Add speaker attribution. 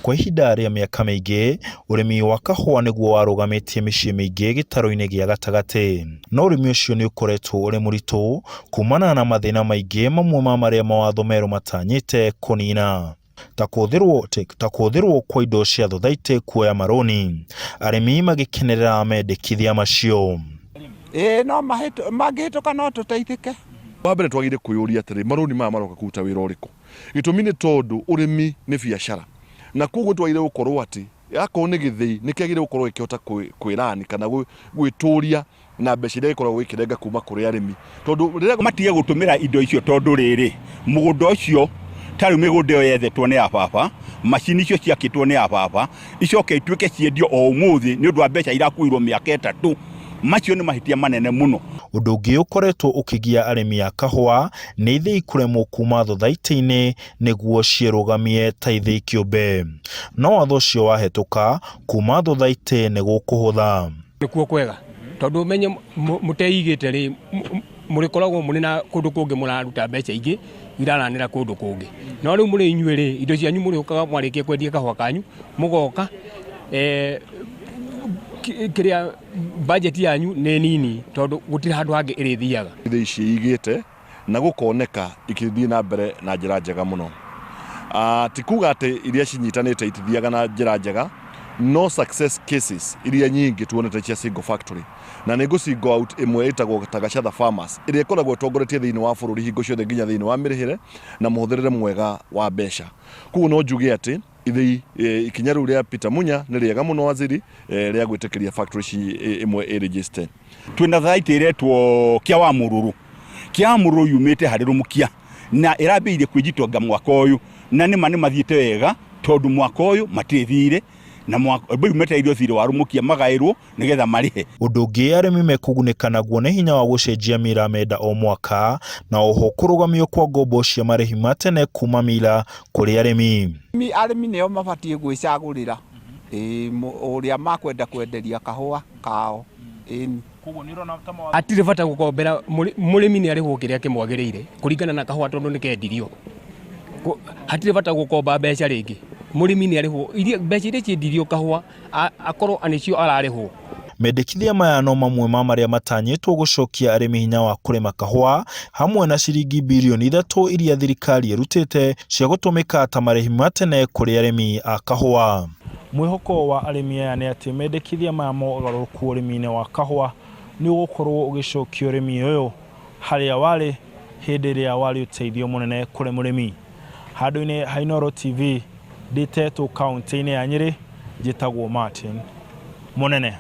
Speaker 1: Kwa ihinda rĩa mĩaka mĩingĩ, ũrĩmi wa kahũa nĩguo warũgamĩtie mĩciĩ mĩingĩ gĩtarũ-inĩ gĩa gatagatĩ. No ũrĩmi ũcio nĩ ũkoretwo ũrĩ mũritũ kumana na mathĩna maingĩ mamwe ma marĩa mawatho merũ matanyĩte kũnina. Ta kũhũthĩrwo kwa indo cia thothaitĩ kuoya marũni. Arĩmi magĩkenerera mendekithia macio.
Speaker 2: Ĩĩ no mangĩhĩtũka no tũteithĩke.
Speaker 3: Wa mbere twagĩrĩire kwĩyũria atĩrĩ, marũni maya maroka kũruta wĩra ũrĩkũ? Gĩtũmi nĩ tondũ ũrĩmi nĩ biacara na koguo twagĩrĩire gũkorwo atĩ akorwo nĩ gĩthĩi nĩ kĩagĩrĩire gũkorwo gĩkĩhota kwĩrani kana gwĩtũria na mbeca iria gĩkoragwo gĩkĩrenga kuma kũrĩ arĩmi tondũ rĩrĩa
Speaker 4: Matige gũtũmĩra indo icio tondũ rĩrĩ, mũgũnda ũcio ta rĩu mĩgũnda ĩyo yethetwo nĩ ya baba, macini icio ciakĩtwo nĩ ya baba, icoke ituĩke ciendio o ũmũthĩ nĩ ũndũ wa mbeca irakuirwo mĩaka ĩtatũ, macio nĩ mahĩtia manene mũno.
Speaker 1: Ũndũ ũngĩ ũkoretwo ũkĩgia arĩmi a kahũa nĩ ithĩi kũremwo kuma thothaitĩ-inĩ nĩguo ciĩrũgamie ta ithĩi kĩũmbe. No watho ũcio wahetũka, kuma thothaitĩ nĩ gũkũhũtha.
Speaker 5: Nĩkuo kwega tondũ ũmenye mũteigĩte rĩ, mũrĩkoragwo mũrĩ na kũndũ kũngĩ mũraruta mbeca ingĩ iraranĩra kũndũ kũngĩ. No rĩu mũrĩ inyuĩ rĩ, indo cianyu mũrĩũkaga mwarĩkia kwendia kahũa kanyu, mũgoka kĩrĩa budget yanyu nĩ nini tondũ gũtirĩ handũ hangĩ ĩrĩthiaga.
Speaker 3: Ithĩi ciĩigĩte na gũkoneka ikĩthiĩ na mbere na njĩra njega mũno. Ti kuga atĩ iria cinyitanĩte itithiaga na njĩra njega, no success cases iria nyingĩ tuonete cia single factory, na nĩ ngũ single out ĩmwe ĩtagwo Tagachatha Farmers, ĩrĩa ĩkoragwo ĩtongoretie thĩinĩ wa bũrũri hingo ciothe nginya thĩinĩ wa mĩrĩhĩre na mũhũthĩrĩre mwega wa mbeca. Koguo no njuge atĩ ithĩi ikinya rĩu rĩa Peter Munya nĩ rĩega mũno waziri rĩa gwĩtĩkĩria factory ici ĩmwe ĩ register.
Speaker 4: Twĩna tharaitĩ ĩretwo Kĩa wa Mũrũrũ. Kĩa wa Mũrũrũ yumĩte harĩ Rũmũkia na ĩrambĩrĩirie kwĩnjitonga mwaka ũyũ na nĩma nĩ mathiĩte wega tondũ mwaka ũyũ matirĩ thirĩ na rĩu metereire thirĩ wa Rũmũkia magaĩrwo nĩgetha marĩhe.
Speaker 1: Ũndũ ũngĩ arĩmi mekũgunĩka naguo nĩ hinya wa gũcenjia mira menda o mwaka na oho kũrũgamio kwa ngombo cia marĩhi ma tene kuma mira kũrĩ arĩmi.
Speaker 2: Arĩmi nĩo mabatiĩ gwĩcagũrĩra ũrĩa makwenda kwenderia kahũa kao. Ĩni.
Speaker 5: Hatirĩ bata gũkombera mũrĩmi nĩ arĩhwo kĩrĩa kĩmwagĩrĩire kũringana na kahũa tondũ nĩ kendirio. Hatirĩ bata gũkomba mbeca rĩngĩ, mũrĩmi nĩ arĩhwo mbeca iria ciendirio kahũa akorwo nĩcio ararĩhwo.
Speaker 1: Mendekithia maya no mamwe ma marĩa matanyĩtwo gũcokia arĩmi hinya wa kũrĩma kahũa hamwe na ciringi birioni ithatũ iria thirikari ĩrutĩte cia gũtũmĩka ta marĩhi ma tene kũrĩ arĩmi a kahũa. Mwĩhoko wa arĩmi aya nĩ atĩ mendekithia maya ma ũgarũrũku ũrĩmi-inĩ wa kahũa nĩ ũgũkorwo ũgĩcokia ũrĩmi ũyũ harĩa warĩ hĩndĩ ĩrĩa warĩ ũteithio mũnene kũrĩ mũrĩmi. Handũ-inĩ ha Inooro TV, ndĩ Tetũ kaũntĩ-inĩ ya Nyĩrĩ, njĩtagwo Martin Mũnene.